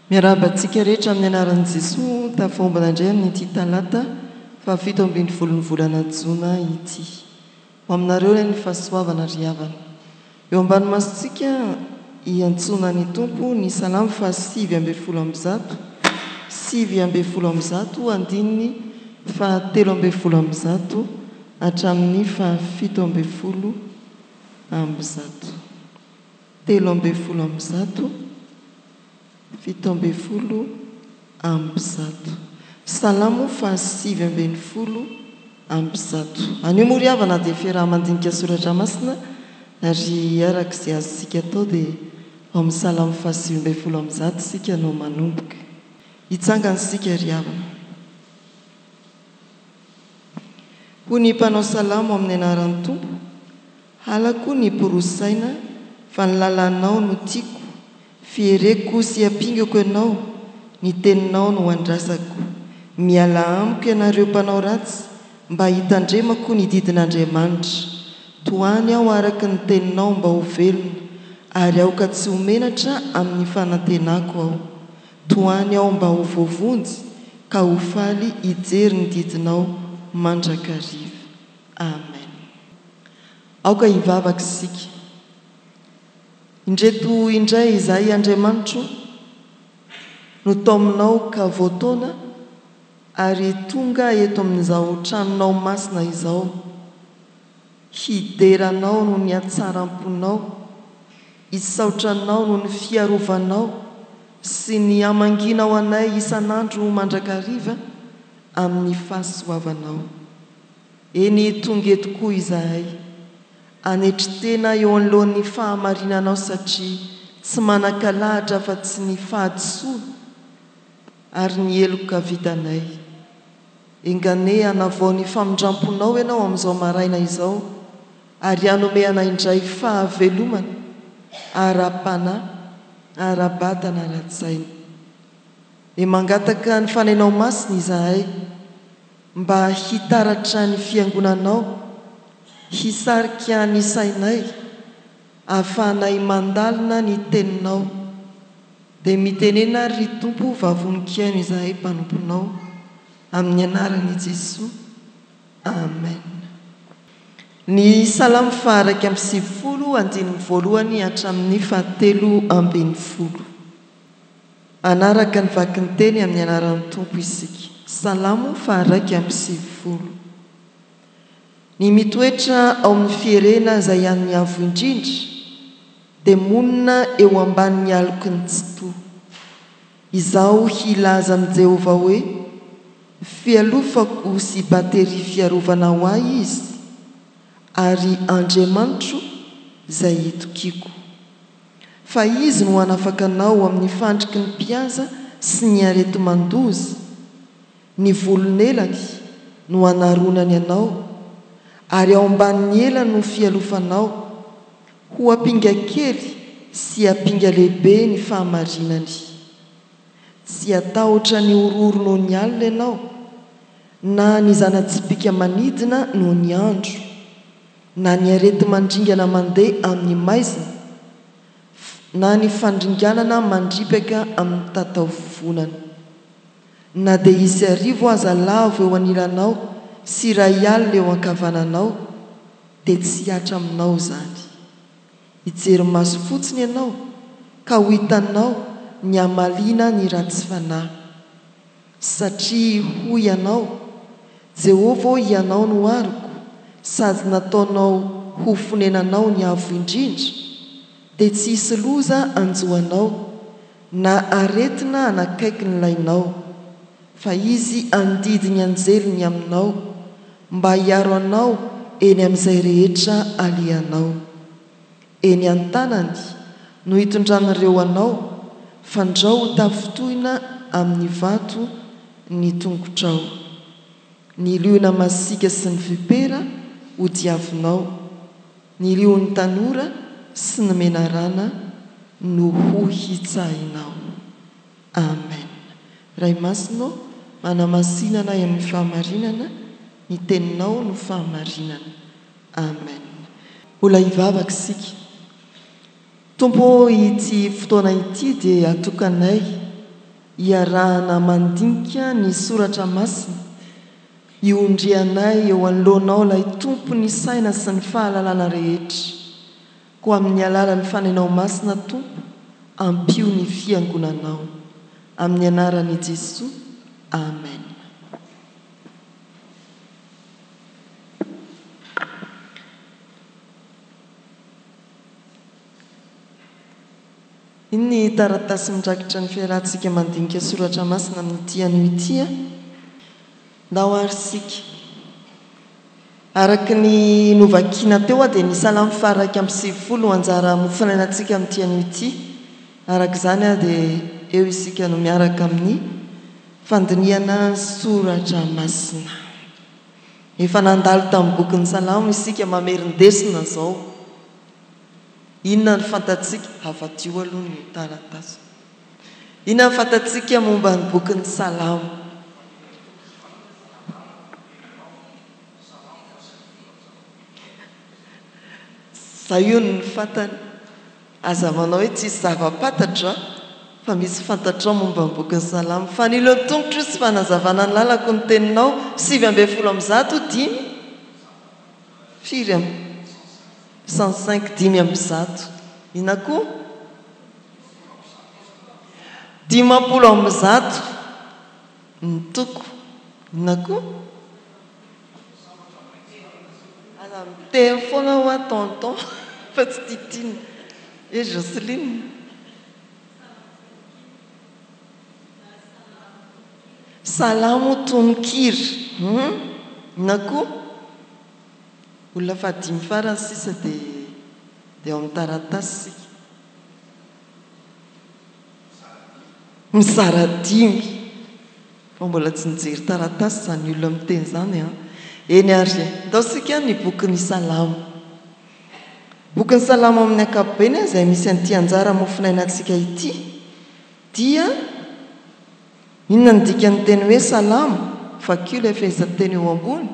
Miarahaba antsika rehetra amin'ny anaran'i Jesoa tafaombana indray amin'ity talata fahafito ambin'ny folon'ny volana jona ity. Ho aminareo anie ny fahasoavana ry havana. Eo ambany masontsika iantsoana ny Tompo ny Salamo faha 119, 119 andininy faha 113 hatramin'ny faha 117. 113. 117. Salamo faha 119. Anio moa ry havana dia fiaraha-mandinika soratra masina ary araka izay azontsika atao dia ao amin'ny Salamo faha 119 isika no manomboka. Hitsangana isika ry havana. Hoy ny mpanao salamo amin'ny anaran'ny Tompo, Halako ny mpiroso saina, fa ny lalànao no tiako, Fiereko sy ampingako ianao, ny teninao no andrasako. Mialà amiko ianareo mpanao ratsy, mba hitandremako ny didin'Andriamanitra. Tohany aho araka ny teninao mba ho velona, ary aoka tsy ho menatra amin'ny fanantenako aho. Tohany aho mba ho voavonjy, ka ho faly hijery ny didinao mandrakariva. Amen. Aoka hivavaka isika. Indreto indray izahay Andriamanitro no taominao ka voataona ary tonga eto amin'izao tranonao masina izao hidera Anao noho ny hatsaram-ponao, hisaotra Anao noho ny fiarovanao sy ny hamangianao anay isan'andro mandrakariva amin'ny fahasoavanao. Eny tonga eto koa izahay hanetry tena eo anoloan'ny fahamarinanao satria tsy manan-kalahatra afa-tsy ny fahadisoana ary ny heloka vitanay. Enganie hanavao ny famindramponao Ianao amin'izao maraina izao ary hanome anay indray fahavelomana ara-panahy, ara-batana, ara-tsaina. Dia mangataka ny Fanahinao Masina izahay. Mba hitaratra ny Fiangonanao, hisarika ny sainay, ahafahanay mandalina ny Teninao. Dia mitenena ary ry Tompo vavoninkiaino izahay mpanomponao, amin'ny anaran'i Jesoa. Amen. Ny Salamo faha 91 andininy voalohany hatramin'ny fahatelo ambinifolo. Hanaraka ny vakinteny amin'ny anaran'ny Tompo isika. Salamo faha 91. Ny mitoetra ao amin'ny fierena izay an'ny Avo Indrindra dia monina eo ambanin'ny aloky ny Tsitoha. Izaho hilaza amin'i Jehovah hoe, Fialofako sy bateria fiarovana ho ahy Izy, ary Andriamanitro izay itokiako. Fa Izy no hanafaka anao amin'ny fandriky ny mpihaza sy ny areti-mandoza, ny volon'elany no hanaronany anao, ary ao ambanin'ny elany no fialofanao, ho ampinga kely sy ampinga lehibe ny fahamarinany. Tsy hatahotra ny horohoro noho ny alina ianao, na ny zana-tsipìka manidina noho ny andro. na ny areti-mandringana mandeha amin'ny maizina, na ny fandringanana mandripaka amin'ny tataovovonana. Na dia hisy arivo aza lavo eo anilanao sy iray alina eo ankavananao, dia tsy hihatra aminao izany. Hijery maso fotsiny ianao, ka ho hitanao ny hamaliana ny ratsy fanahy. Satria hoy ianao, Jehovah ô Ianao no aroko, sady nataonao ho fonenanao ny Avo Indrindra, dia tsy hisy loza hanjo anao, na aretina hanakaiky ny lainao. Fa Izy handidy ny anjeliny aminao, mba hiaro anao eny amin'izay rehetra alehanao. Eny an-tanany no hitondran'ireo anao, fandrao ho tafintohina amin'ny vato ny tongotrao. Ny liona masiaka sy ny vipera ho diavinao, ny lion'ny tanora sy ny menarana no ho hitsahinao. Amen. Ray Masina ô, manamasina anay amin'ny fahamarinana, ny Teninao no fahamarinana. Amen. Mbola hivavaka isika. Tompo ô, ity fotoana ity dia atokanay. Iarahana mandinika ny soratra masina, iondrehanay eo anoloanao ilay Tompon'ny saina sy ny fahalalana rehetra. Koa amin'ny alalan'ny Fanahinao Masina Tompo, ampio ny Fiangonanao. Amin'ny anaran'i Jesoa, Amen. Iny ny taratasy mirakitra ny fiarahantsika mandinika soratra masina amin'ity anio ity a! Ndao ary isika. Araka ny novakiana teo dia ny Salamo faha-91 no anjara mofonainantsika amin'ity anio ity. Araka izany dia eo isika no miaraka amin'ny fandinihana soratra masina. Efa nandalo tamin'ny bokin'ny Salamo isika mamerin-desona izao. Inona no fantatsika? Avadiho aloha ny taratasy. Inona no fantatsika momba ny bokin'ny Salamo? Izay hono ny fantany. Aza manao hoe tsisy zava-pantatra fa misy fantatrao momba ny bokin'ny Salamo. Fanilo ny tongotro sy fanazavana ny lalako ny teninao, 119 dimy firy amby. 105 105 inona koa? 150 ny toko inona koa? Aza miteny foana hoa tonton fa tsy tiatiana eh Jocelyne. Salamo tononkira hum inona koa? Olona fahadimy farany sisa dia dia ao amin'ny taratasy isika. Mizara dimy. Fa mbola tsy nijery taratasy izany olona miteny izany an. Eny ary e. Ndao isika ny bokin'ny Salamo. Bokin'ny Salamo amin'ny ankapobeny izay misy an'ity anjara mofonainantsika ity dia inona ny dikan'ny teny hoe Salamo? Vakio ilay fehezanteny eo ambony.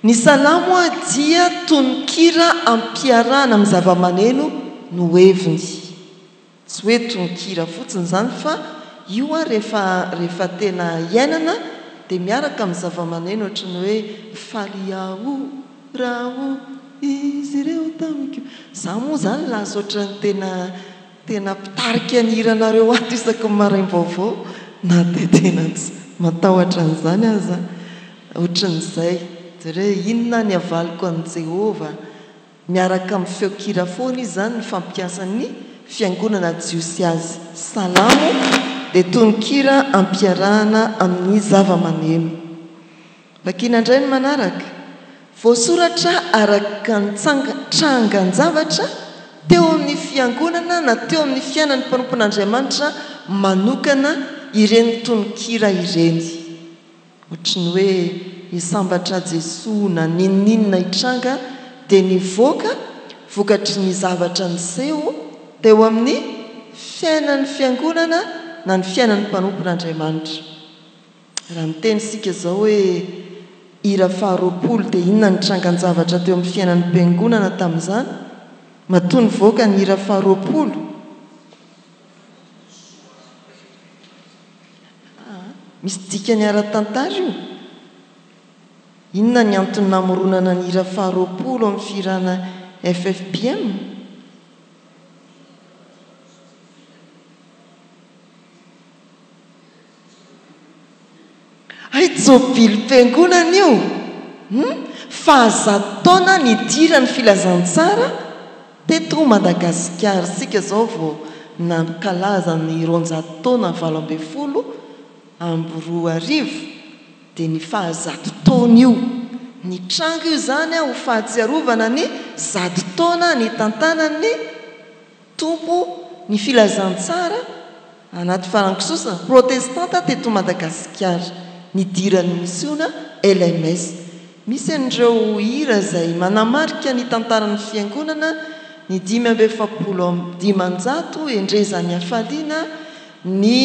Ny salamo dia tononkira ampiarahana amin'ny zavamaneno no heviny. Tsy hoe tononkira fotsiny izany fa io rehefa rehefa tena iainana dia miaraka amin'ny zavamaneno ohatry ny hoe faly aho raha ho izy ireo tamiko. Izaho moa izany lasa ohatran'ny tena Tena mpitarika ny hiranareo ato isaky ny maraim-baovao na dia tena tsy matahotra an'izany aza. Ohatran'izay. Jereo hoe inona ny havaliko an'i Jehovah. Miaraka amin'ny feon-kira foana izy izany ny fampiasan'ny fiangonana jiosy azy. Salamo dia tononkira ampiarahana amin'ny zavamaneno. Vakiana indray ny manaraka. Voasoratra araka ny trangan-javatra teo amin'ny fiangonana na teo amin'ny fiainan'ny mpanompon'Andriamanitra manokana ireny tononkira ireny. Ohatry ny hoe hisambatra Jesoa na n'inon'inona hitranga dia nivoaka vokatry ny zavatra niseho teo amin'ny fiainan'ny fiangonana na ny fiainan'ny mpanompon'Andriamanitra. Raha miteny isika izao hoe hira faharoapolo dia inona ny trangan-javatra teo amin'ny fiainan'ny mpiangonana tamin'izany? Matoa nivoaka ny hira faharoapolo. Aa, misy dikany ara-tantara io. Inona ny antony namoronana ny hira faharoapolo amin'ny fihirana ffpm? Hay jobilim-piangonana io hum! Fahazato taona nidiran'ny filazantsara teto Madagasikara. Isika izao vao nankalaza ny 200 taona 2018 dia ny fahazato taona io. Nitranga io izany ho fahatsiarovana ny zato taona nitantanan'ny Tompo ny filazantsara anaty farankisosa protestanta teto Madagasikara, nidiran'ny misiona LMS. Misy an'ireo hira izay manamarika ny tantaran'ny fiangonana, ny 545 Endrezan'ny hafaliana, ny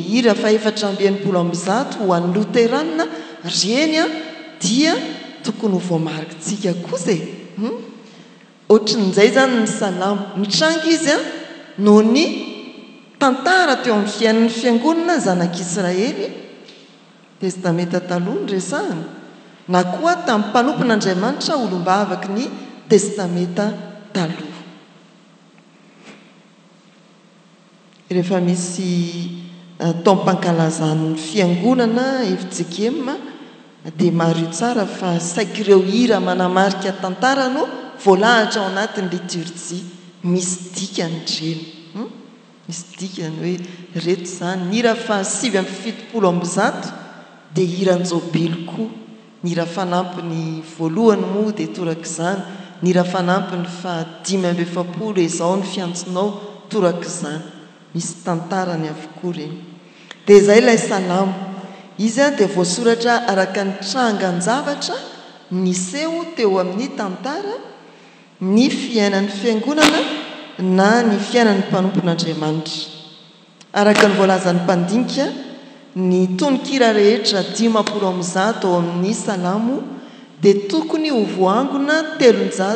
hira faha-164 ho an'ny loterana, reny dia tokony ho voamarikitsika kosa e! Ohatrin'izay izany ny salamo. Nitranga izy an! noho ny tantara teo amin'ny fiainan'ny Fiangonana Zanak'Israely, Testamenta Taloha no resahana, na koa tamin'ny mpanompon'Andriamanitra olom-bavaky ny Testamenta Taloha. Rehefa misy taom-pankalazan'ny Fiangonana fjkm dia mariho tsara fa saiky ireo hira manamarika tantara no voalahatra ao anatin'ny liturjia. Misy dikany ireny. Misy dikany hoe ireto izany. Ny hira faha 179 dia hiran-jobily koa. Ny hira fanampiny voalohany moa dia torak'izany, ny hira fanampiny faha 45 Ezao ny fiantsonao torak'izany. Misy tantarany avokoa ireny. Dia izay ilay salamo. Izy dia voasoratra araka ny trangan-javatra niseho teo amin'ny tantara, ny fiainan'ny fiangonana na ny fiainan'ny mpanompon'Andriamanitra. Araka ny voalazan'ny mpandinika, ny tononkira rehetra 150 ao amin'ny Salamo dia tokony ho voangona 300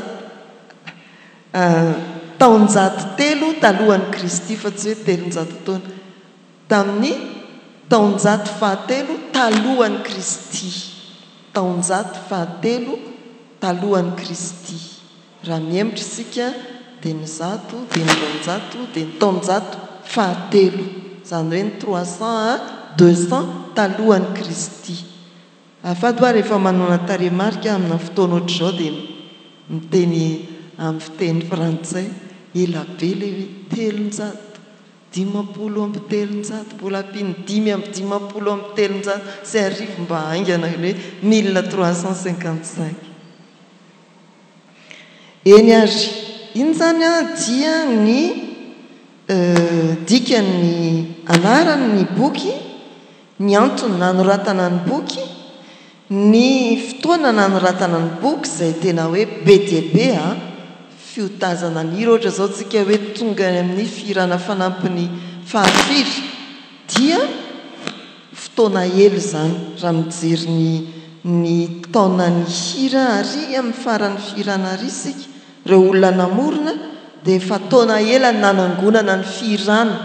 taonjato telo talohan'i Kristy, fa tsy hoe 300 taona, tamin'ny taonjato fahatelo talohan'i Kristy. Taonjato fahatelo talohan'i Kristy. Raha mihemotra isika dia ny zato, dia ny roanjato, dia ny taonjato fahatelo, izany hoe ny trois cent à deux cents talohan'i Kristy. Azafady hoa rehefa manana tarehimarika amina fotoana ohatr'izao dia miteny amin'ny fiteny frantsay, ela be ilay hoe 350. 350, mbola ampiany 1355 mba haingana ilay hoe 1355. Eny ary, iny izany dia ny dikan'ny anaran'ny boky, ny antony nanoratana ny boky, ny fotoana nanoratana ny boky izay tena hoe be dia be an, fiotazana ny hira ohatra izao tsika hoe tonga any amin'ny fihirana fanampiny fahafiry dia fotoana ela izany raha mijery ny ny taonan'ny hira ary amin'ny faran'ny fihirana ary isika, ireo olona namorona dia efa taona ela nanangonana ny fihirana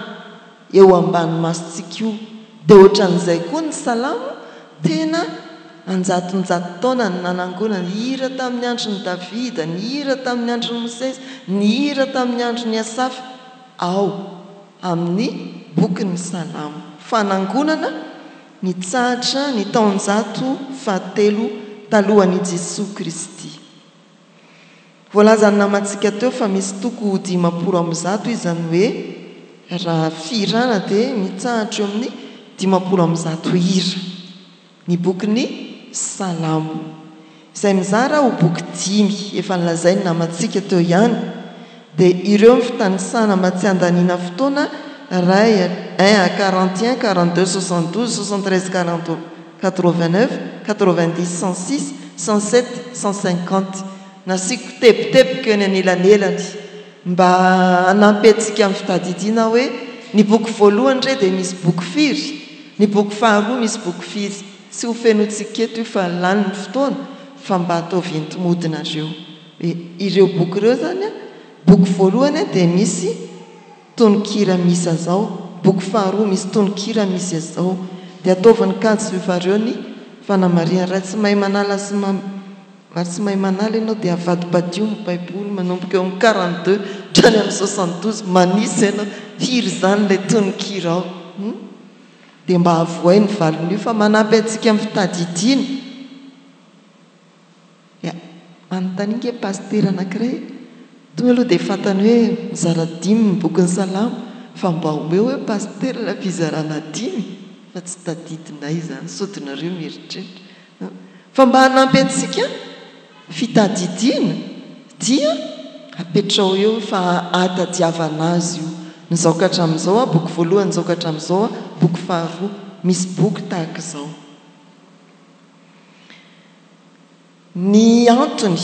eo ambany masontsika io. Dia ohatran'izay koa ny salamo, tena anjatonjato taona ny nanangonana, hira tamin'ny andron'i Davida, ny hira tamin'ny andron'i Mosesy, ny hira tamin'ny andron'i Asafa, ao amin'ny bokin'ny Salamo. Fanangonana nitsahatra ny taonjato fahatelo talohan'i Jesoa Kristy. Voalazan'ny namantsika teo fa misy toko 150 izany hoe raha fihirana dia mitsahatra eo amin'ny 150 hira ny bokin'ny Salamo. Izay mizara ho boky dimy efa nolazain'ny namantsika teo ihany dia ireo ny fitanisana mba tsy handaniana fotoana iray un à 41, 42, 72, 73, 89, 90, 106, 107, 150. Nasiako teboteboka eny anelanelany mba hanampy antsika amin'ny fitadidiana hoe ny boky voalohany re dia misy boky firy, ny boky faharoa misy boky firy. Tsy ho fenointsika eto io fa lany ny fotoana fa mba ataovy enti-mody nareo. Hoe ireo boky ireo izany an, boky voalohany dia misy tononkira misy azao, boky faharoa misy tononkira misy azao. Dia ataovy ny kajy soifareo ny fanamarihana. Raha tsy mahay manala sy raha tsy mahay manala ianao dia avadibadio ny baiboly manomboka eo amin'ny 42 hatrany amin'ny 72, manisa ianao, firy izany ilay tononkira ao. Hum? Dia mba avohay ny valin'io fa manampy antsika amin'ny fitadidiana. Ya, manontania ange pasitera anankiray, tonga aloha dia fantany hoe mizara dimy ny bokin'ny salamo, fa mba omeo hoe pasitera ilay fizarana dimy fa tsy tadidinay izany, sao dia nareo mieritreritra an! Fa mba hanampy antsika fitadidiana dia apetrao eo fa ahatadiavana azy io, ny izao ka hatramin'izao an, boky voalohany izao ka hatramin'izao an, boky faharoa, misy boky tahaka izao. Ny antony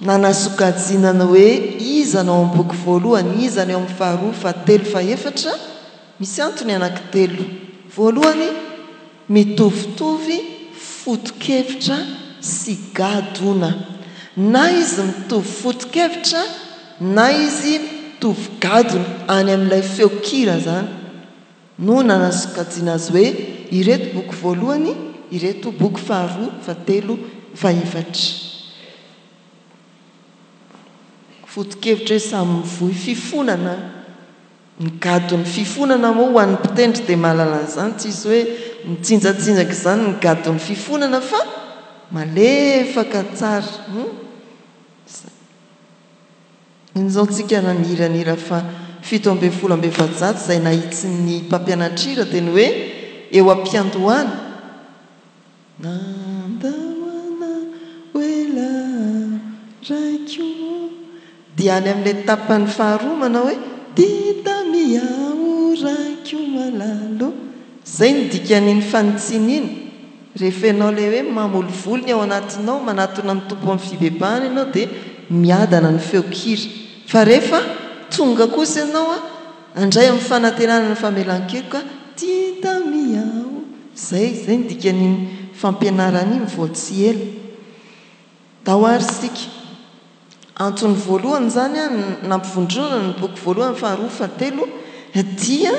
nanasokajiana ny hoe iza no ao amin'ny boky voalohany, iza no eo amin'ny faharoa, fahatelo, fahefatra, misy antony anankitelo. Voalohany, mitovitovy foto-kevitra sy gadona. Na izy mitovy foto-kevitra na izy. mitovy gadona any amin'ilay feon-kira izany no nanasokajiana azy hoe ireto boky voalohany, ireto boky faharoa, fahatelo, fahefatra. Foto-kevitra hoe samy mivoy fifonana. Ny gadon'ny fifonana moa ho an'ny mpitendry dia mahalala an'izany, tsisy hoe mitsinjatsinjaka izany ny gadon'ny fifonana fa malefaka tsara. Hum. Izay. Iny izao tsika raha mihira ny hira faha 417 izay nahitsin'ny mpampianatra hira dia ny hoe eo am-piandohana. Nandao anao ela raiko ô. Dia any amin'ilay tapany faharoa manao hoe Tita mia o raiko malala ô. Izay no dikan'iny fanitsiana iny. Rehefa ianao ilay hoe mamolivoly ny ao anatinao, manatona ny Tompo amin'ny fibebahana ianao dia miadana ny feon-kira. Fa rehefa tonga kosa ianao handray amin'ny fanantenana ny famelan-keloka, Tita mia o. Izay, izay no dikan'iny fampianarana iny vao tsy ela. Ndao ary isika. Antony voalohany izany nampivondronana ny boky voalohany, faharoa, fahatelo dia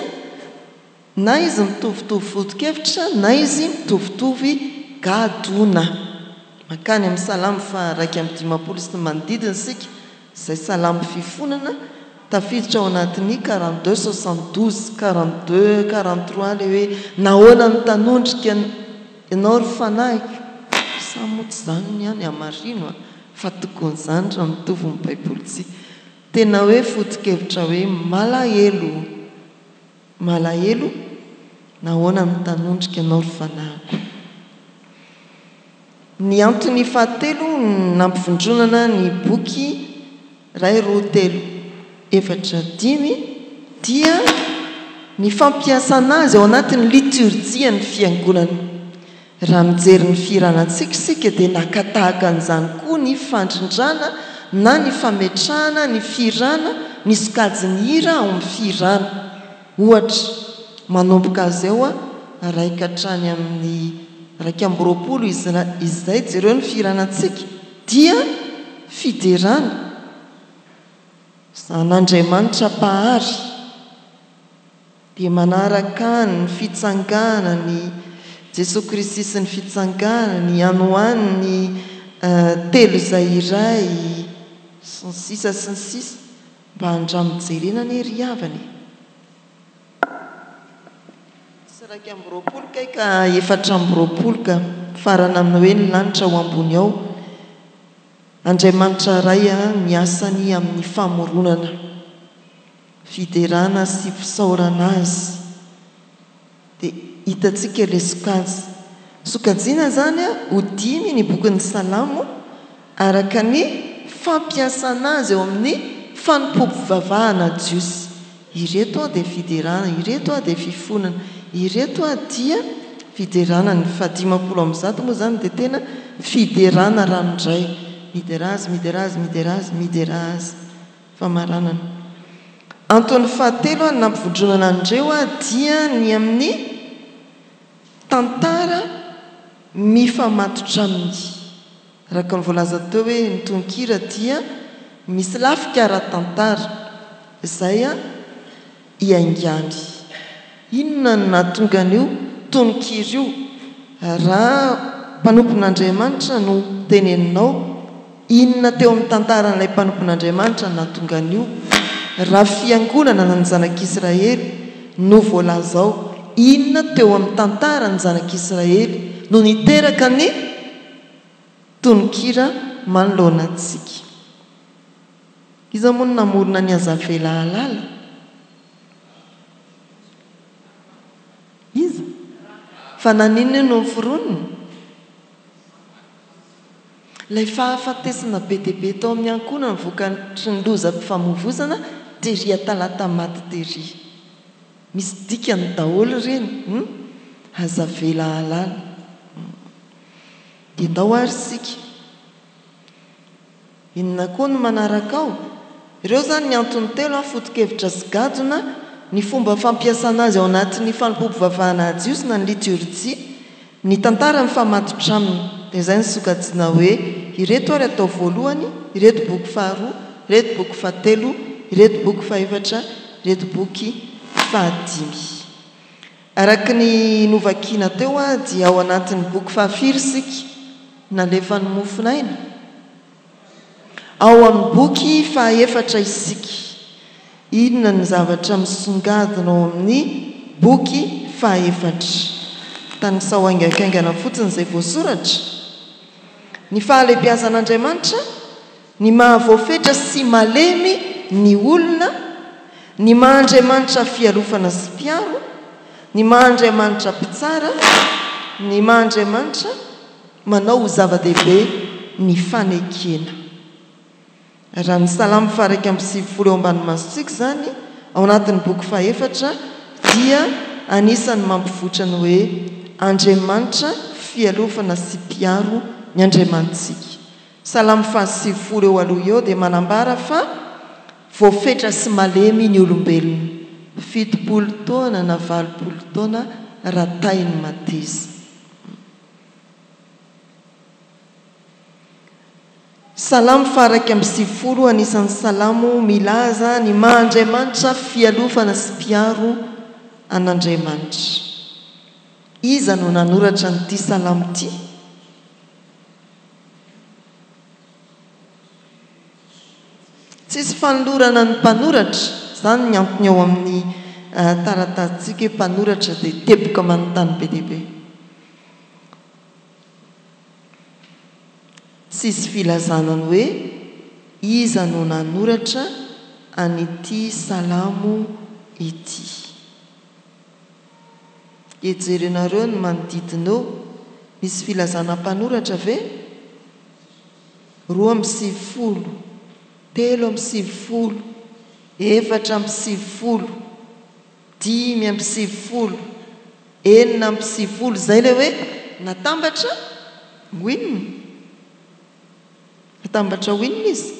na izy mitovitovy foto-kevitra na izy mitovitovy gadona. Mankany amin'ny Salamo faha 51 sy ny manodidina isika, izay Salamo fifonana, tafiditra ao anatin'ny 42 72, 42, 43 ilay hoe nahoana no tanondrika ianao ry fanahiko? Sa moa tsy izany ny any? Hamarino a! Fa tokony izany raha mitovy ny baibolintsika. Tena hoe foto-kevitra hoe malahelo, malahelo, nahoana no tanondrika ianao ry fanahiko? Ny antony fahatelo nampivondronana ny boky iray, roa, telo, efatra, dimy dia ny fampiasana azy ao anatin'ny litorjian'ny Fiangonana. Raha mijery ny fihiranantsika isika dia naka tahaka an'izany koa ny fandrindrana na ny fametrahana ny fihirana ny sokajin'ny hira ao amin'ny fihirana. Ohatra, manomboka azy eo iray ka hatrany amin'ny 21 izay jereo ny fihiranantsika dia fiderana an'Andriamanitra Mpahary. Dia manaraka ny fitsanganan' i Jesoa Kristy sy ny fitsanganany any ho any ny telo izay iray sy ny sisa sy ny sisa Mba andramo jerena anie ry havana e! Tsy 21 kay ka 24 ka, mifarana amin'ny hoe ny lanitra ao ambony ao. Andriamanitra Ray a, ny asany amin'ny famoronana. Fiderana sy fisaorana Azy. Dia hitantsika ilay sokajy. Sokajiana izany ho dimy ny bokin'ny Salamo araka ny fampiasana azy eo amin'ny fanompoam-pivavahana jiosy. Ireto dia fiderana, ireto dia fifonana, ireto dia fiderana. Ny fahadimampolo amby zato moa izany dia tena fiderana ranoray. Midera Azy, midera Azy, midera Azy, midera Azy. Famaranana. Antony fahatelo nampivondronana an'ireo dia ny amin'ny tantara mifamatotra aminy. Araka ny voalaza teo hoe ny tononkira dia misy lafika ara-tantara izay iaingany. Inona no nahatonga an'io tononkira io? Raha mpanompon'Andriamanitra no teneninao, inona teo amin'ny tantaran'ilay mpanompon'Andriamanitra no nahatonga an'io? Raha fiangonana na ny zanak'Israely no voalaza ao, inona teo amin'ny tantaran'ny zanak'Israely no niteraka ny tononkira manoloana antsika? Iza moa no namorona ny Aza avela hahalala? Iza? Fa naninona io no noforonina? Ilay fahafatesana be dia be tao amin'ny ankohonany vokatry ny lozam-pifamoivoizana tery Talatamaty tery. Misy dikany daholo ireny hum! Aza avela hahalala hum! Dia ndao ary isika. Inona koa no manaraka ao? Ireo izany ny antony telo an, foto-kevitra sy gadona, ny fomba fampiasana azy ao anatin'ny fanompoam-pivavahana jiosy na ny liturjia, ny tantara mifamatotra aminy. Dia izay no sokajiana hoe ireto ary atao voalohany, ireto boky faharoa, ireto boky fahatelo, ireto boky fahefatra ireto boky fahadimy. Araka ny novakiana teo dia ao anatin'ny boky fahafiry isika nalefan'ny mofon'aina? Ao amin'ny boky fahaefatra isika. Inona ny zavatra misongadina ao amin'ny boky fahaefatra? Tanisao haingankaingana fotsiny izay voasoratra. Ny fahalehibiazan'Andriamanitra, ny maha-voafetra sy malemy ny olona, ny maha-Andriamanitra fialofana sy mpiaro, ny maha-Andriamanitra mpitsara, ny maha-Andriamanitra manao ho zava-dehibe ny fanekena. Raha ny Salamo faha-91 eo ambany masontsika izany, ao anatin'ny boky fahefatra, dia anisan'ny mampivoitra ny hoe Andriamanitra fialofana sy mpiaro ny Andriamanitsika. Salamo faha-90 eo aloha eo dia manambara fa voafetra sy malemy ny olombelona, 70 taona na 80 taona raha tahin'ny mateza. Salamo faha-91 anisan'ny salamo milaza ny maha Andriamanitra fialofana sy mpiaro an'Andriamanitra. Iza no nanoratra an'ity salamo ity? Tsisy fanolorana ny mpanoratra, izany ny antony ao amin'ny taratasintsika hoe mpanoratra dia teboka manontany be dia be. Tsisy filazana ny hoe iza no nanoratra an'ity salamo ity. Dia jerenareo ny manodidina eo, misy filazana mpanoratra ve? 92, 93, 94. 95, 96, izay ilay hoe natambatra ho inona? Natambatra ho inona izy?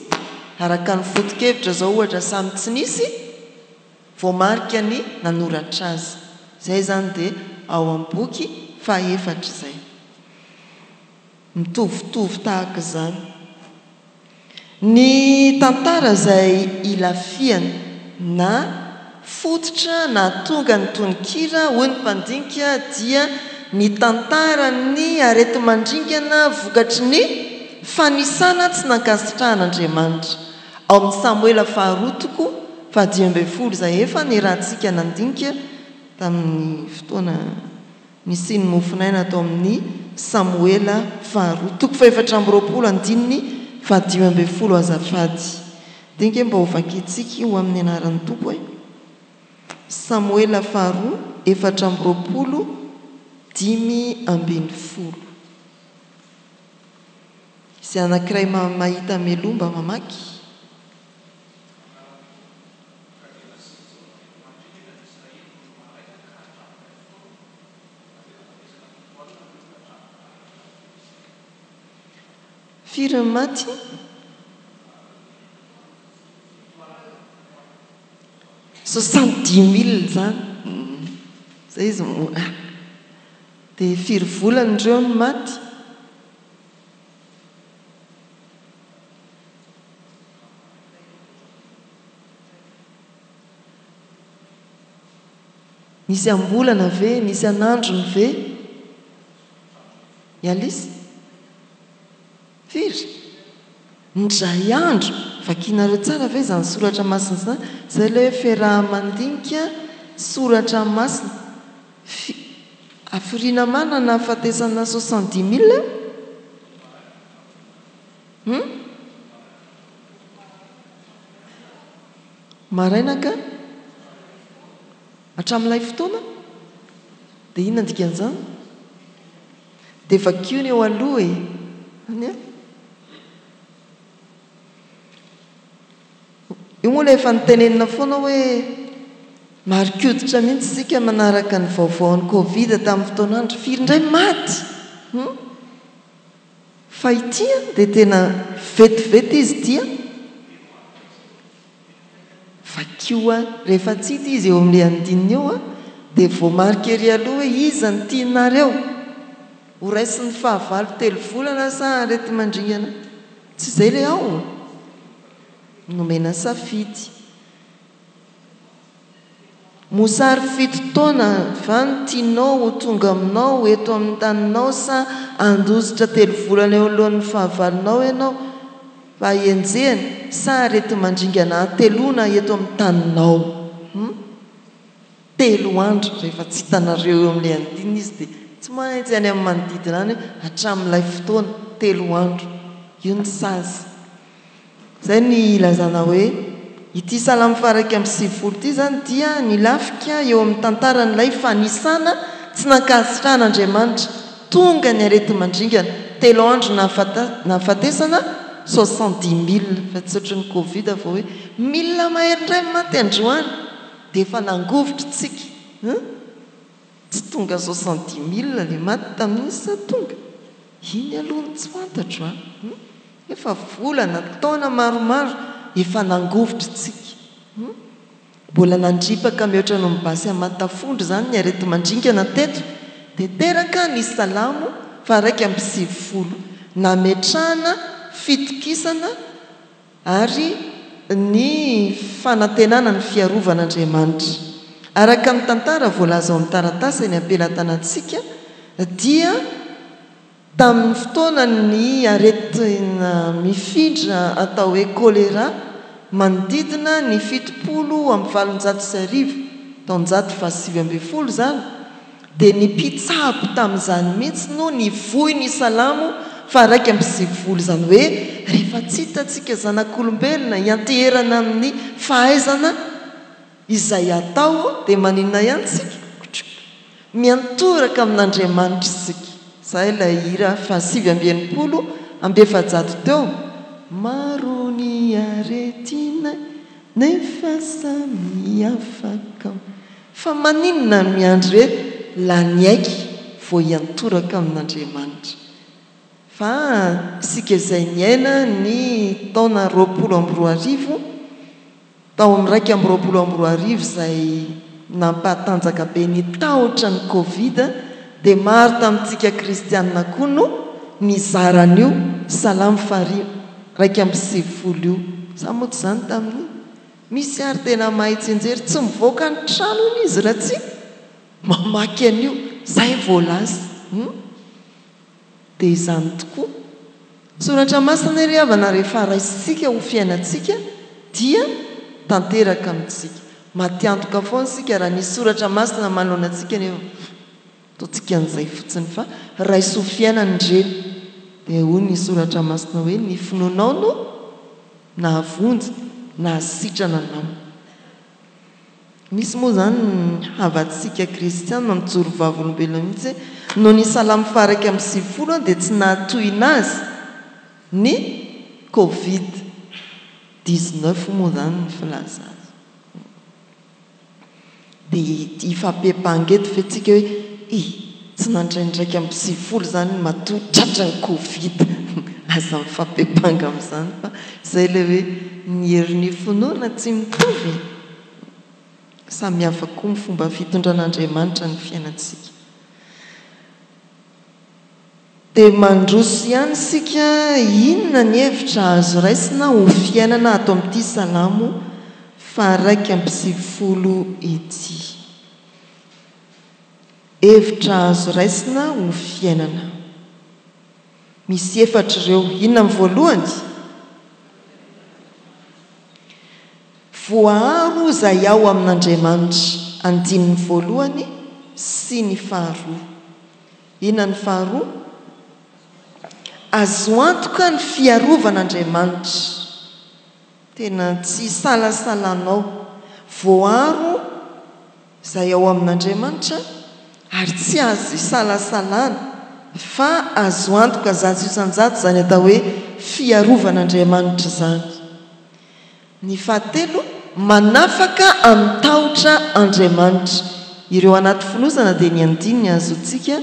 Araka ny foto-kevitra izao ohatra samy tsy nisy voamarika ny nanoratra azy. Izay izany dia ao amin'ny boky fahaefatra izay. Mitovitovy tahaka izany. Ny tantara izay ilafihana na fototra nahatonga ny tononkira, hoy ny mpandinika, dia ny tantaran'ny areti-mandringana vokatry ny fanisana tsy nankasitrahan'Andriamanitra. Ao amin'ny Samoela faharoa toko fahadimy ambin'ny folo izay efa niarahantsika nandinika tamin'ny fotoana Nisian'ny mofon'aina tao amin'ny Samoela faharoa, toko fahefatra amby 20, andininy fahadimy ambin'ny folo Azafady. Dia ange mba hovakintsika io amin'ny anaran'ny Tompo e. Samoela faharoa, 24, 15. Izay anankiray mahita mialoha mba mamaky. Firy ny maty? Soixante dix mille izany. Izay izy mora. Dia firy volana ireo no maty? Nisy am-bolana ve? Nisy an'androny ve? I Alice? Firy? Indray andro! Vakinareo tsara ve izany soratra masina izany? Izay ilay hoe fiaraha-mandinika soratra masina. Fi, hafiriana marina nahafatesana soixante dix mille? Hum? Maraina ka? Hatramin'ilay fotoana? Dia inona ny dikan'izany? Dia vakio ny eo aloha e! Any an? Io moa ilay efa notenenina foana hoe mari-koditra mihitsy isika manaraka ny vaovaon'ny Covid tamin'ny fotoan'andro. Firy indray ny maty? Hum? Fa ity an dia tena vetivety izy ity an! Vakio an! Rehefa tsy hita izy eo amin'ilay andininy eo an, dia voamarika ery aloha hoe iza no tianareo ho raisin'ny fahavalo telo volana sa areti-mandringana? Tsy izay ilay ao? Nomena safidy. Mosary fito taona va no tianao ho tonga aminao eto amin'ny taninao sa handositra telo volana eo anoloan'ny fahavalonao ianao fa henjehina sa areti-mandringana hateloana eto amin'ny taninao? Hum? Telo andro, rehefa tsy hitanareo eo amin'ilay andininy izy dia tsy maintsy any amin'ny manodidina any hatramin'ilay fotoana, telo andro. Io ny sazy. Izay ny ilazana hoe ity Salamo faha-91 ity izany dia nilafika eo amin'ny tantaran'ilay fanisana tsy nankasitrahan'Andriamanitra, tonga ny areti-mandringana, telo andro nahafatesana soixante-dix mille, fa tsy ohatry ny covid vao hoe mille mahery indray ny maty androany dia efa nangovitra tsika hein! Tsy tonga soixante-dix mille le maty tamin'iny sa tonga? Iny aloha no tsy fantatro a! Hum! Efa volana, taona maromaro efa nangovitra tsika. Hum! Mbola nandripaka mihoatra noho ny basy aman-tafondro izany ny areti-mandringana teto dia teraka ny Salamo faha-91 nametrahana fitokisana ary ny fanantenana ny fiarovan'Andriamanitra. Araka ny tantara voalaza ao amin'ny taratasy eny am-pelatanantsika dia tamin'ny fotoanan'ny aretina mifindra atao hoe choléra manodidina ny 1870, taonjato faha-19 izany, Dia ny mpitsabo tamin'izany mihitsy no nivoy ny Salamo faha-91, izany hoe rehefa tsy hitantsika zanak'olombelona hianteherana amin'ny fahaizana izay atao dia maninona ihany isika? Miantoraka amin'Andriamanitra isika. Izay ilay hira faha-469 teo, Maro ny aretina nefa samy afaka. Fa maninona no miandry hoe lany aiky vao hiantoraka amin'Andriamanitra? Fa isika izay niaina ny taona 2020, tao amin'ny 2021 izay nampahatanjaka be ny tahotra ny covid dia maro tamintsika kristianina koa no nizara an'io Salamo faha 91 io. Sa moa tsy izany tamin'iny? Misy ary tena mahay tsianjery tsy mivoaka ny tranony izy raha tsy mamaky an'io, zay vao lasa hum! Dia izany tokoa. Soratra masina ry havana rehefa raisintsika ho fiainantsika dia tanteraka amintsika. Matiantoka foana isika raha nisy soratra masina manoloana antsika nefa ataontsika an'izay fotsiny fa raiso ho fiainana ireny. Dia hoy ny soratra masina hoe ny finoanao no Nahavonjy, nahasitrana anao. Misy moa izany ny havantsika kristiana mijoro vavolombelona mihitsy hoe noho ny salamo faha-91 dia tsy nahatohina azy ny covid 19 moa izany ny filaza azy. Dia hifampiampanga eto ve tsika hoe eh! tsy nandray ny 91 izany matoa tratran'ny covid. Aza mifampiampanga amin'izany fa izay ilay hoe ny herin'ny finoana tsy mitovy e! Samy hafa koa ny fomba fitondran'Andriamanitra ny fiainantsika. Dia mandroso ihany isika, inona ny hevitra azo raisina ho fiainana ato amin'ity Salamo faha-91 ity? Hevitra azo raisina ho fiainana. Misy efatra ireo. Inona ny voalohany? Voaaro izay ao amin'Andriamanitra, andininy voalohany sy ny faharoa. Inona ny faharoa? Azo antoka ny fiarovan'Andriamanitra. Tena tsy isalasalanao. Voaro izay ao amin'Andriamanitra ary tsy azo isalasalana fa azo antoka 100% izany atao hoe fiarovan'Andriamanitra izany. Ny fahatelo, manafaka amin'ny tahotra Andriamanitra. Ireo anaty fonosana dia ny andininy ahazoantsika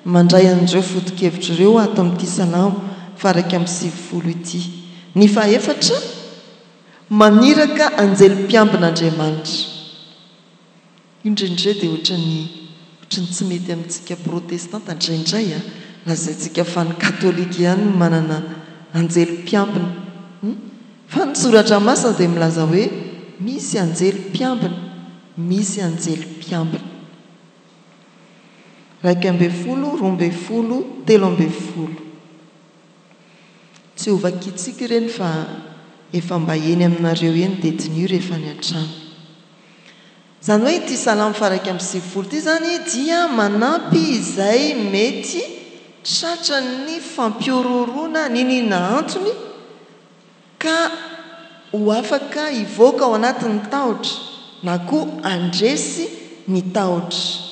mandray an'ireo foto-kevitra ireo ato amin'ity Salamo faha-91 ity. Ny fahefatra, maniraka anjely mpiambina Andriamanitra. Io indraindray dia ohatran'ny ohatran'ny tsy mety amintsika protestanta indraindray a! Lazaintsika fa ny katolika ihany no manana anjely mpiambina hum! Fa ny soratra masina dia milaza hoe misy anjely mpiambina. Misy anjely mpiambina. 11, 12, 13. Tsy ho vakintsika ireny fa efa mba eny aminareo eny dia diniho rehefa any an-trano. Izany hoe ity Salamo faha 91 ity izany dia manampy izay mety tratran'ny fampihorohoroana n'inon'inona antony ka ho afaka hivoaka ao anatin'ny tahotra na koa handresy ny tahotra.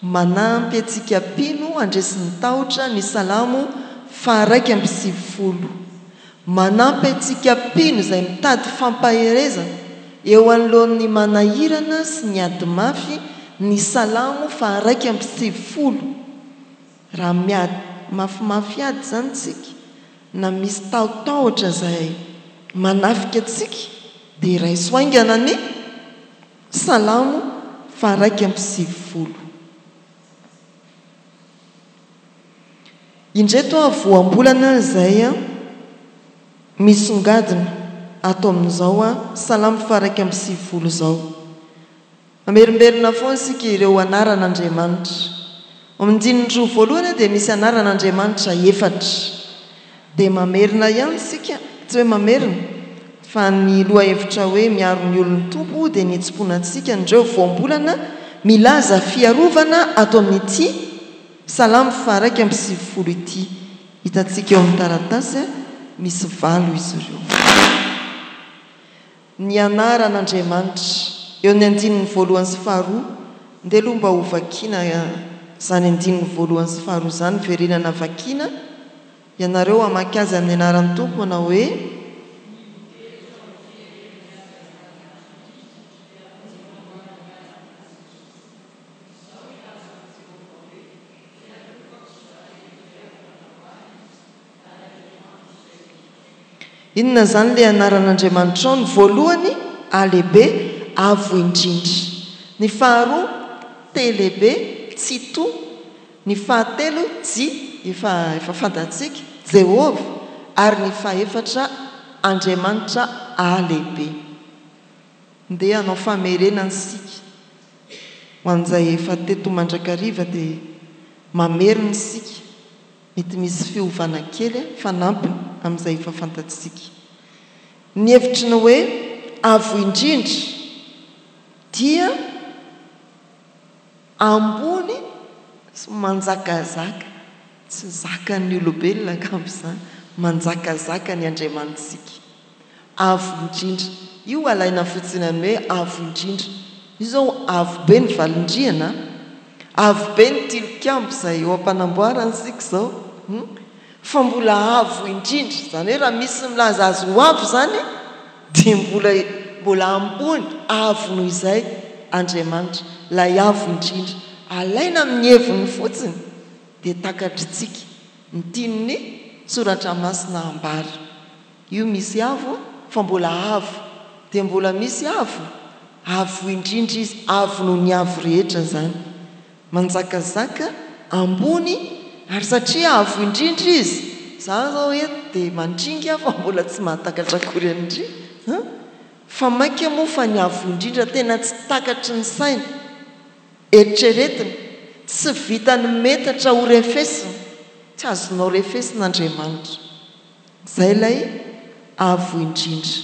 Manampy antsika mpino handresy ny tahotra ny Salamo faha 91. Manampy antsika mpino izay mitady fampaherezana eo anoloan'ny manahirana sy ny ady mafy ny Salamo faha 91. Raha miady mafimafy ady izany isika na misy tahotahotra izay manafika antsika dia raiso haingana ny Salamo faha 91. Indreto aho voambolana izay misongadina ato amin'izao Salamo faha 91 izao. Mamerimberina foana isika ireo anaran'Andriamanitra. Ao amin'ny andininy roa voalohany dia misy anaran'Andriamanitra efatra. Dia mamerina ihany isika, tsy hoe mamerina, fa ny lohahevitra hoe miaro ny olon'ny Tompo dia ny hitsimponantsika an'ireo voambolana milaza fiarovana ato amin'ity Salamo faha 91 ity. Hitantsika eo amin'ny taratasy misy valo izy ireo. Ny anaran'Andriamanitra. Eo amin'ny andininy voalohany sy faharoa, ndeha aloha mba ho vakiana izany andininy voalohany sy faharoa izany, verenana vakiana, ianareo hamaky azy amin'ny anaran'ny Tompo manao hoe. Inona izany ilay anaran'Andriamanitrao? Ny voalohany, A lehibe, Avo Indrindra. Ny faharoa, T lehibe, Tsitoha. Ny fahatelo, J, efa efa fantatsika, Jehovah. Ary ny fahefatra, Andriamanitra A lehibe. Ndeha hanao famerenana isika. Ho an'izay efa teto mandrakariva dia mamerina isika. Mety misy fiovana kely fanampiny amin'izay efa fantatsika. Ny hevitry ny hoe Avo Indrindra dia ambony sy manjakazaka, tsy zakan'ny olombelona angamba izany, manjakazaka ny Andriamanitsika. Avo indrindra. Io alaina fotsiny amin'ny hoe avo indrindra. Io izao avo be ny valindrihana a! Avo be ny tilikambo izay eo am-panamboarana isika izao hum! Fa mbola avo indrindra, izany hoe raha misy milaza azy ho avo izany dia mbola mbola ambony, avo noho izay Andriamanitra, ilay avo indrindra. Alaina amin'ny heviny fotsiny dia takatritsika ny tian'ny Soratra Masina ambara. Io misy avo fa mbola avo dia mbola misy avo, avo indrindra izy, avo noho ny avo rehetra izany. Manjakazaka, ambony, ary satria avo indrindra izy, za zao eto dia mandringa fa mbola tsy mahatakatra akory an-dry an! Fa mainka moa fa ny avo indrindra tena tsy takatry ny saina, eritreretina, tsy vitan'ny metatra ho refesina, tsy azonao refesina Andriamanitra. Izay ilay Avo Indrindra.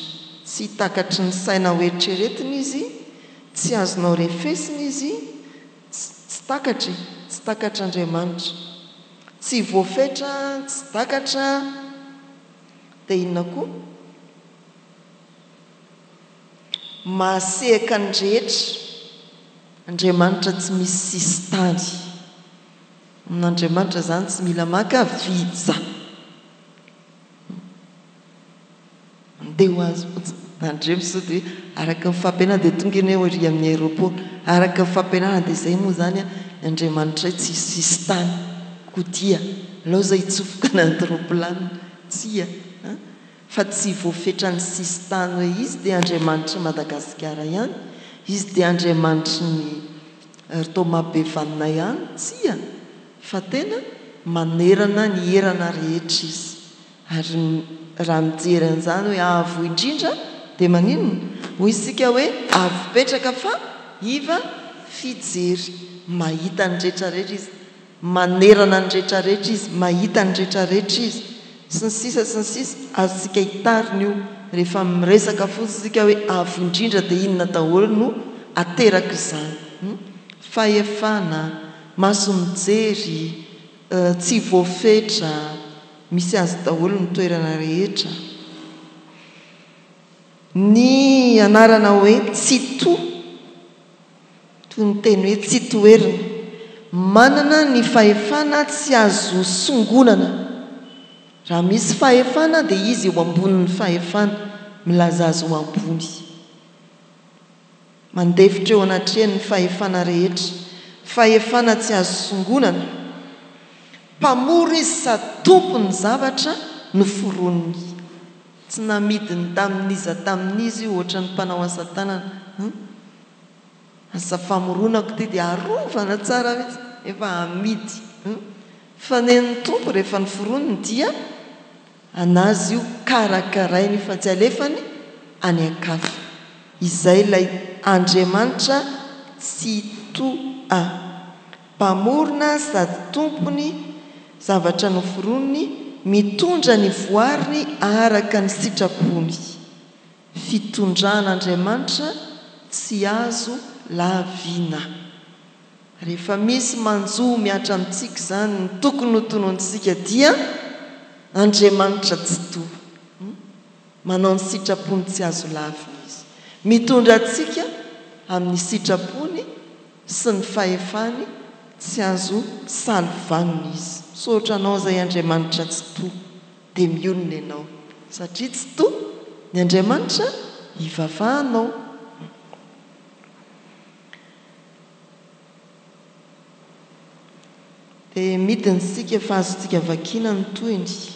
Tsy takatry ny saina ho eritreretina Izy, tsy azonao refesina Izy, tsy, tsy takatra e, tsy takatr'Andriamanitra. Tsy voafetra, tsy takatra, dia inona koa? Mahasehaka ny rehetra, Andriamanitra tsy misy sisintany. Amin'Andriamanitra izany tsy mila maka visa. Mandeha ho azy fotsiny. Tandremo sao dia araka ny fampianarana dia tonga ianao ery amin'ny aéroport. Araka ny fampianarana dia izay moa izany an, ny Andriamanitray tsisy sisintany. Koa dia aleo izay hitsofoka anaty roplanina. Tsia an. Fa tsy voafetran'ny sisintany hoe izy dia Andriamanitr'i Madagasikara ihany, izy dia Andriamanitry ny Ry Thomas be vanona ihany, tsia, fa tena manerana ny erana rehetra izy. Ary raha mijery an'izany hoe avo indrindra dia maninona? Hoy isika hoe avo petraka fa. Iva fijery. Mahita ny rehetra rehetra Izy. Manerana ny rehetra rehetra Izy. Mahita ny rehetra rehetra Izy. Sy ny sisa sy ny sisa Azontsika hitarina io rehefa miresaka fotsiny isika hoe avo indrindra dia inona daholo no aterak'izany. Fahefana, maso mijery, tsy voafetra, misy azy daholo ny toerana rehetra. Ny anarana hoe Tsitoha, toy ny teny hoe Tsitoherina, manana ny fahefana tsy azo songonana. Raha misy fahefana dia izy eo ambonin'ny fahefana, milaza azy ho ambony. Mandefitra eo anatrehan'ny fahefana rehetra, fahefana tsy azo songonana. Mpamorona izy sady tompon'ny zavatra noforoniny. Tsy namidiny tamin'iza tamin'iza io ohatran'ny mpanao asa tanana an! Asa famoronako ity dia arovana tsara mihitsy efa amidy an! Fa nen'ny Tompo rehefa noforoniny dia an'azy io karakarainy io fa tsy alefany any an-kafa. Izay ilay Andriamanitra Tsitoha. Mpamorona sady Tompony zavatra noforoniny, mitondra ny voariny araka ny sitrapony. Fitondran'Andriamanitra tsy azo lavina. Rehefa misy manjo mihatra amintsika izany ny tokony ho tonontsika dia Andriamanitra Tsitoha. Manao ny sitrapony tsy azo lavina Izy. Mitondra antsika amin'ny sitrapony sy ny fahefany tsy azo salovanina Izy. Misaotra Anao izay Andriamanitra Tsitoha. Dia mionona ianao satria Tsitoha ny Andriamanitra ivavahanao. Dia midina isika fa azontsika vakiana ny tohiny.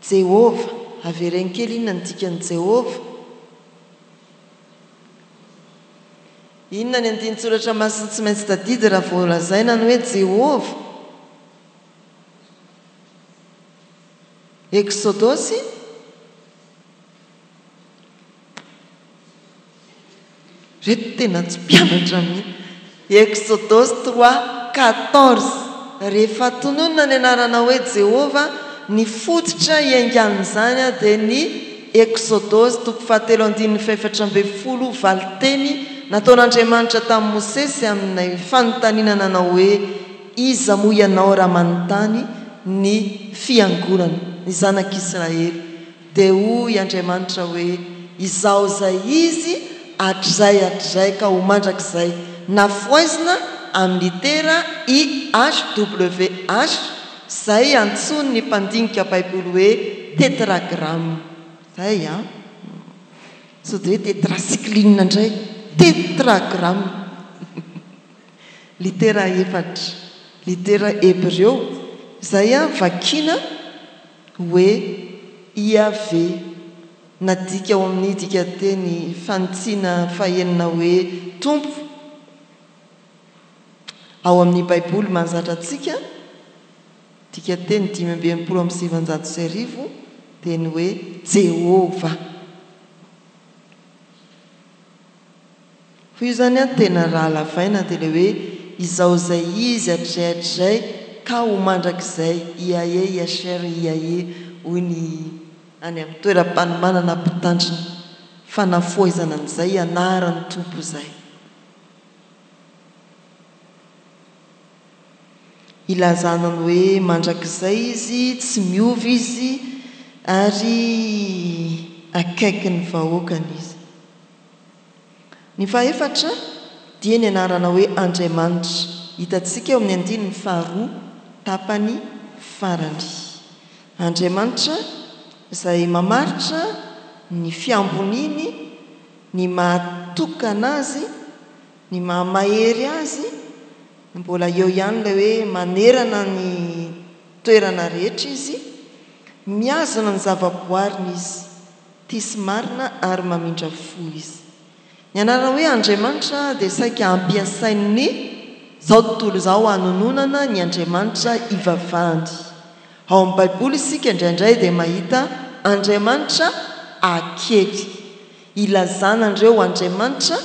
Jehovah, avereno kely inona ny dikan'i Jehovah? Inona ny andinin-tsoratra masina tsy maintsy tadidy raha vao lazaina ny hoe Jehovah? Eksodosy. Reto tena tsy mpianatra mihitsy. Eksodosy 3, 14 Rehefa tononina ny anarana hoe Jehovah, ny fototra iaingan'izany dia ny Eksodosy toko fahatelo andininy fahefatra ambin'ny folo valinteny nataon'Andriamanitra tamin'i Mosesy amin'ilay fanontaniana nanao hoe Iza moa ianao raha manontany ny fiangonana, ny zanak'Israely? Dia hoy Andriamanitra hoe, Izaho izay Izy hatrizay hatrizay ka ho mandrakizay, nafohaizina amin'ny litera IHWH, izay antsoin'ny mpandinika Baiboly hoe tetragrama. Izay an! Sao dia hoe tetracycline indray? Tetragrama. Litera efatra, litera hebreo, izay vakiana hoe Iaveh, nadika ao amin'ny dikanteny fanitsiana fahenina hoe Tompo, ao amin'ny Baiboly mahazatra antsika, dikanteny 1965, dia ny hoe Jehovah. Fa io zany an tena raha lavaina dia ilay hoe izao izay izy hatrizay hatrizay ka ho mandrakizay iae iasher iae hoy ny any amin'ny toeram-panomanana mpitandrina fanafohezana an'izay anaran'ny Tompo izay. Ilazana ny hoe mandrakizay izy, tsy miova izy ary akaikin'ny vahoakany izy. Ny fahefatra dia ny anarana hoe Andriamanitra, hitantsika eo amin'ny andininy faharoa tapany farany. Andriamanitra izay mamaritra ny fiamboniany, ny maha tokana Azy, ny maha mahery Azy, mbola eo ihany ilay hoe manerana ny toerana rehetra Izy, mihazona ny zavaboariny Izy. Tia sy marina ary mamindra fo Izy. Ny anarana hoe Andriamanitra dia saika ampiasain'ny izao tontolo izao hanononana ny Andriamanitra ivavahany. Ao amin'ny Baiboly isika indraindray dia mahita Andriamanitra akely, ilazana an'ireo Andriamanitra.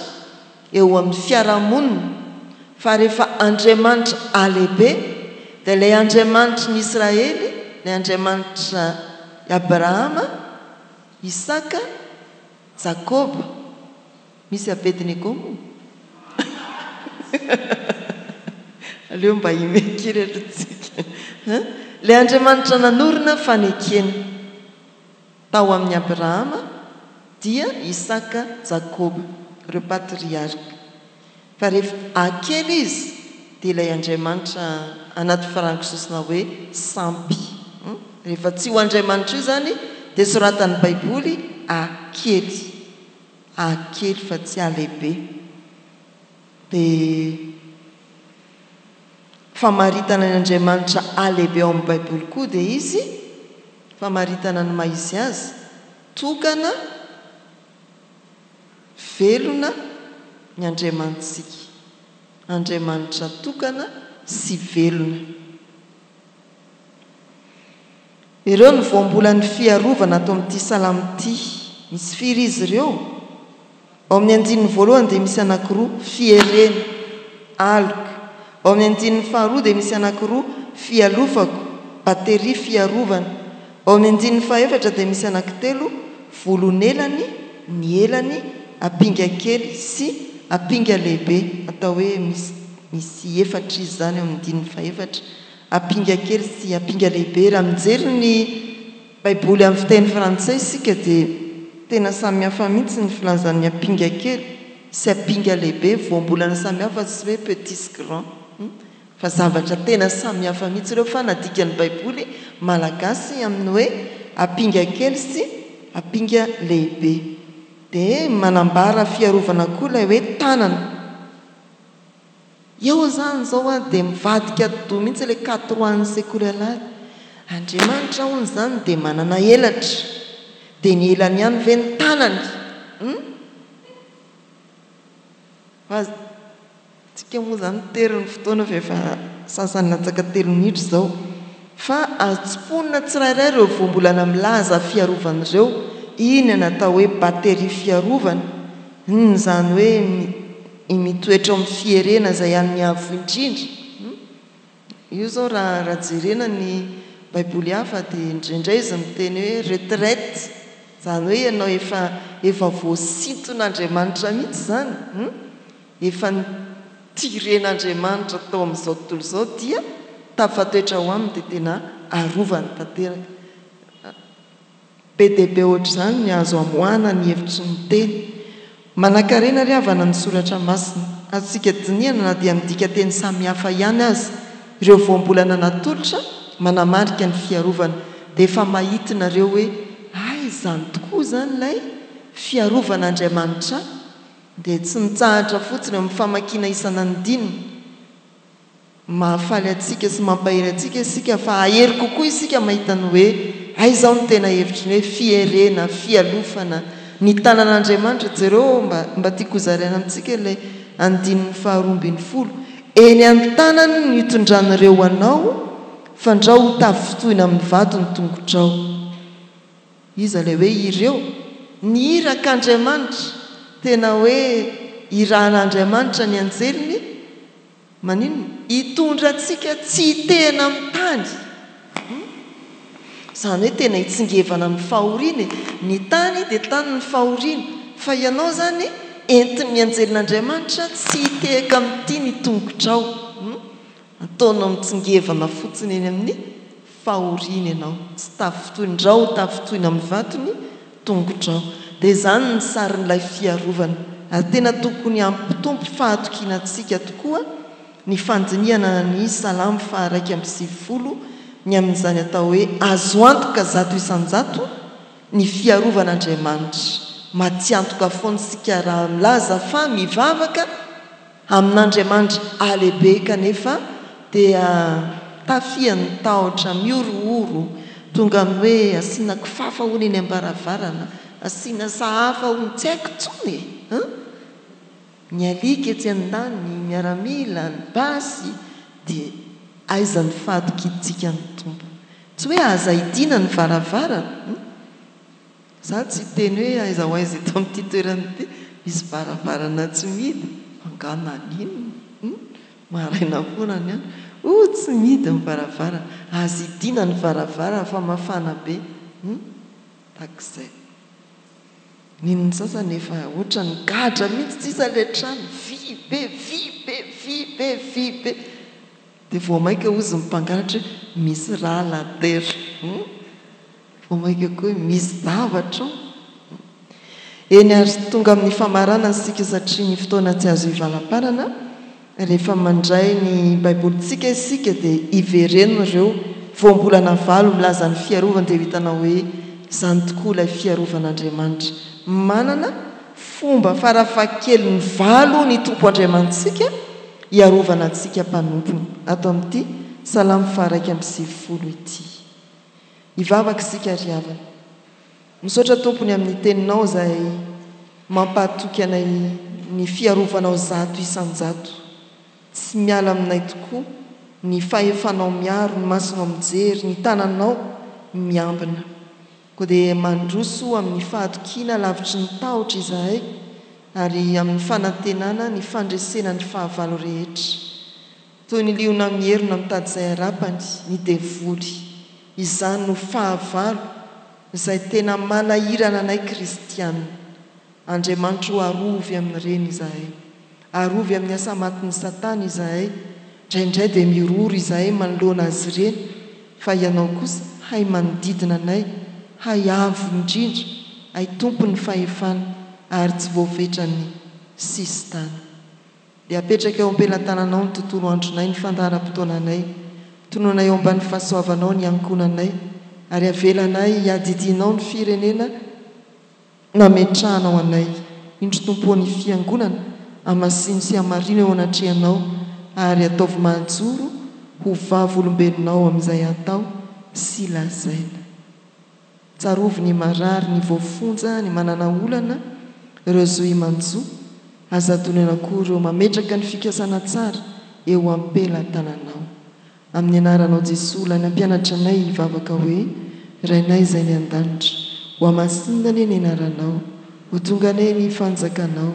eo amin'ny fiarahamonina fa rehefa Andriamanitra A lehibe dia ilay Andriamanitry ny Israely, ilay Andriamanitra i Abrahama, Isaka, Jakoba. Misy Abednego moa? Aleo mba himehy kely aloha tsika. Ilay Andriamanitra nanorina fanekena tao amin'i Abrahama dia Isaka, Jakoba, ireo patriarka. Fa rehefa akely izy dia ilay Andriamanitra anaty farango sosona hoe sampy. Rehefa tsy io Andriamanitra io izany dia soratan'ny Baiboly A kely. A kely fa tsy A lehibe. Dia famaritana ny Andriamanitra A lehibe ao amin'ny Baiboly koa dia izy, famaritana ny maha izy azy, tokana, velona ny Andriamanitsika. Andriamanitra tokana sy velona. Ireo no voambolan'ny fiarovana ato amin'ity salamo ity. Misy firy izy ireo? Ao amin'ny andininy voalohany dia misy anankiroa, fierena, aloka. Ao amin'ny andininy faharoa dia misy anankiroa, fialofako, bateria fiarovana. Ao amin'ny andininy fahefatra dia misy anankitelo, volon'elany, ny elany, ampinga kely sy ampinga lehibe. Atao hoe misy misy efatra izy izany ao amin'ny andininy fahefatra. Ampinga kely sy ampinga lehibe. Raha mijery ny Baiboly amin'ny fiteny frantsay isika dia tena samy hafa mihitsy ny filazan'ny ampinga kely sy ampinga lehibe, voambolana samy hafa tsy hoe petit sy grand fa zavatra tena samy hafa mihitsy ireo fa nadikan'ny Baiboly malagasy amin'ny hoe ampinga kely sy ampinga lehibe. Dia manambara fiarovana koa ilay hoe tanana. Eo zany zao an dia mivadika atidoha mihitsy ilay quatre an'ny sekoly alahady. Andriamanitra hono izany dia manana elatra. Dia ny elany ihany ve ny tanany? Hum? Fa tsika moa izany tery ny fotoana fa efa sasany latsaka telo minitra izao. Fa azo tsimponina tsirairay ireo voambolana milaza fiarovana ireo. Iny ny atao hoe batterie fiarovana. Iny izany hoe I mitoetra ao amin'ny fierena izay an'ny Avo Indrindra. Io izao raha raha jerena ny baiboly hafa dia indraindray izy miteny hoe retraite, izany hoe ianao efa efa voasinton'Andriamanitra mihitsy izany, efa notiren'Andriamanitra tao amin'izao tontolo izao dia tafatoetra ao aminy dia tena arovany tanteraka. Be dia be ohatr'izany ny azo amoahana ny hevitry ny teny. Manankarena ry havana ny soratra masina. Azontsika dinihana na dia midika teny samihafa ihany aza ireo voambolana natolotra manamarika ny fiarovana. Dia efa mahita nareo hoe hay izany tokoa izany ilay fiarovan'Andriamanitra dia tsy mitsahatra fotsiny eo amin'ny famakiana isan'andininy. Mahafaly antsika sy mampahery antsika isika fa hahery kokoa isika mahita ny hoe aiza ao ny tena hevitry ny hoe fierena, fialofana, ny tanan'Andriamanitra. Jereo mba mba tiako hozaraina amintsika ilay andininy faha 12, Eny an-tanany no hitondran'ireo anao, fandrao ho tafintohina amin'ny vato ny tongotrao. Iza ilay hoe ireo? Ny irak'Andriamanitra, tena hoe irahan'Andriamanitra ny anjeliny, Maninona? Hitondra antsika tsy hitehina amin'ny tany. Hum. Izany hoe tena hitsingevana amin'ny fahoriana e. Ny tany dia tanin'ny fahoriana. Fa ianao izany entin'ny anjelin'Andriamanitra tsy hitehaka amin'ity ny tongotrao. Hum. Ataonao mitsingevana fotsiny eny amin'ny fahoriana ianao. Tsy tafintohin-drao ho tafintohina amin'ny vato ny tongotrao. Dia izany ny sarin'ilay fiarovana. Ary tena tokony hampitombo fahatokiana antsika tokoa ny fandinihana ny Salamo faha-91 ny amin'izany atao hoe azo antoka 100% ny fiarovan'Andriamanitra. Matiantoka foana isika raha milaza fa mivavaka Amin'Andriamanitra alehibe kanefa dia tafihan'ny tahotra mihorohoro tonga amin'ny hoe asiana kifafa hono eny am-baravarana, asiana sahafa hono tsy haiko intsony e! An! Ny alika etsy an-daniny, ny miaramila, ny basy dia aiza ny fahatokiantsika ny Tompo? Tsy hoe aza hidiana ny varavarana, hum! Za tsy hiteny hoe aiza ho aiza eto amin'ity toerana ity misy varavarana tsy mihidy. Angaha naninona? Hum? Maraina foana ny andro. Oh, tsy mihidy ny varavarana. Aza hidiana ny varavarana fa mafana be. Hum? Tahak'izay. Ny sasany efa ohatran'ny gadra mihitsy sisa ilay trano, vy be, vy be, vy be, vy be. Dia vao mainka hozy ny mpangalatra hoe misy rà la terre. Hum? Vao mainka koa hoe misy zavatra ao. Eny ary tonga amin'ny famaranana isika satria ny fotoana tsy azo hivalamparana. Rehefa mandray ny Baibolintsika isika dia ivereno ireo voambolana valo milaza ny fiarovana dia ho hitanao hoe izany tokoa ilay fiarovan'Andriamanitra. Manana fomba farafahakeliny valo ny Tompo Andriamanitsika hiarovana antsika mpanompony ato amin'ity Salamo faha-91 ity. Hivavaka isika ry havana. Misaotra Tompo ny amin'ny teninao izay mampahatoky anay ny fiarovanao 100%. Tsy miala aminay tokoa ny fahefanao miaro, ny masonao mijery, ny tananao miambina. Koa dia mandroso amin'ny fahatokiana lavitry ny tahotra izahay ary amin'ny fanantenana ny fandresena ny fahavalo rehetra. Toy ny liona mierona mitady izay harapany, ny devoly. Izany no fahavalo izay tena manahirana anay kristiana. Andriamanitra o arovy amin'ireny izahay. Arovy amin'ny asa matin'i satana izahay. Indraindray dia miroro izahay manoloana azy ireny, fa Ianao kosa hay manodidina anay, hay avo indrindra, hay tompon'ny fahefana ary tsy voafetran'ny sisintany. Dia apetraka eo am-pelatananao ny tontolo andronay, ny fandaharam-potoananay. Tononay eo ambany fahasoavanao ny ankohonanay, ary avelanay hiadidianao ny firenena nametrahanao anay. Indro Tompo ô ny Fiangonana, hamasino sy hamarino eo anatrehanao, ary ataovy mahajoro ho vavolombelonao amin'izay atao sy lazaina. Tsarovy ny marary, ny voafonja, ny manana olana, ireo zohy manjo, aza adinoina koa ireo mametraka ny fikasana tsara eo am-pelatananao. Amin'ny anaranao Jesoa ilay nampianatra anay hivavaka hoe, Rainay izay any an-danitra, ho hamasinina anie ny anaranao, ho tonga anie ny fanjakanao,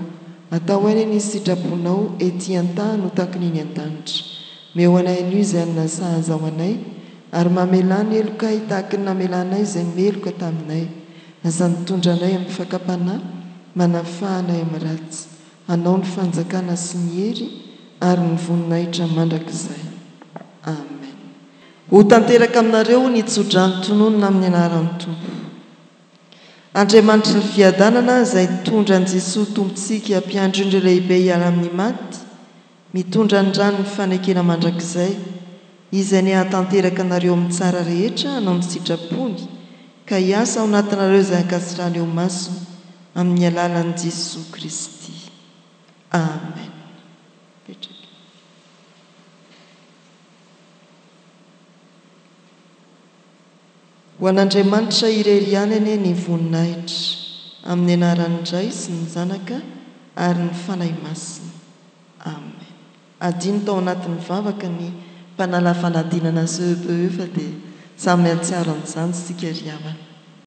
atao anie ny sitraponao ety an-tany ho tahaka ny eny an-danitra. Meo anay anio izay hanina sahaza ho anay, Ary mamelà ny helokay tahaky ny namelanay izay meloka taminay. Aza mitondra anay amin'ny fakam-panahy, manafaha anay amin'ny ratsy. Anao ny fanjakana sy ny hery ary ny voninahitra mandrakizay. Amen. Ho tanteraka aminareo ny tsodrano tononina amin'ny anaran'ny Tompo. Andriamanitry ny fiadanana izay nitondra an'i Jesoa Tompontsika Mpiandry ondry lehibe hiala amin'ny maty, Mitondra ny ran'ny fanekena mandrakizay, Izy anie hahatanteraka anareo amin'ny tsara rehetra hanao ny sitrapony, ka hiasa ao anatinareo izay ankasitrahany eo imasony, amin'ny alalan'i Jesoa Kristy. Amen. Mipetraka. Ho an'Andriamanitra irery ihany anie ny voninahitra, amin'ny anaran'ny Ray sy ny Zanaka ary ny Fanahy Masina. Amen. Adino tao anatin'ny vavaka ny mpanala fanadinana CEPE fa dia samy mihatsiaro an'izany isika ry havana.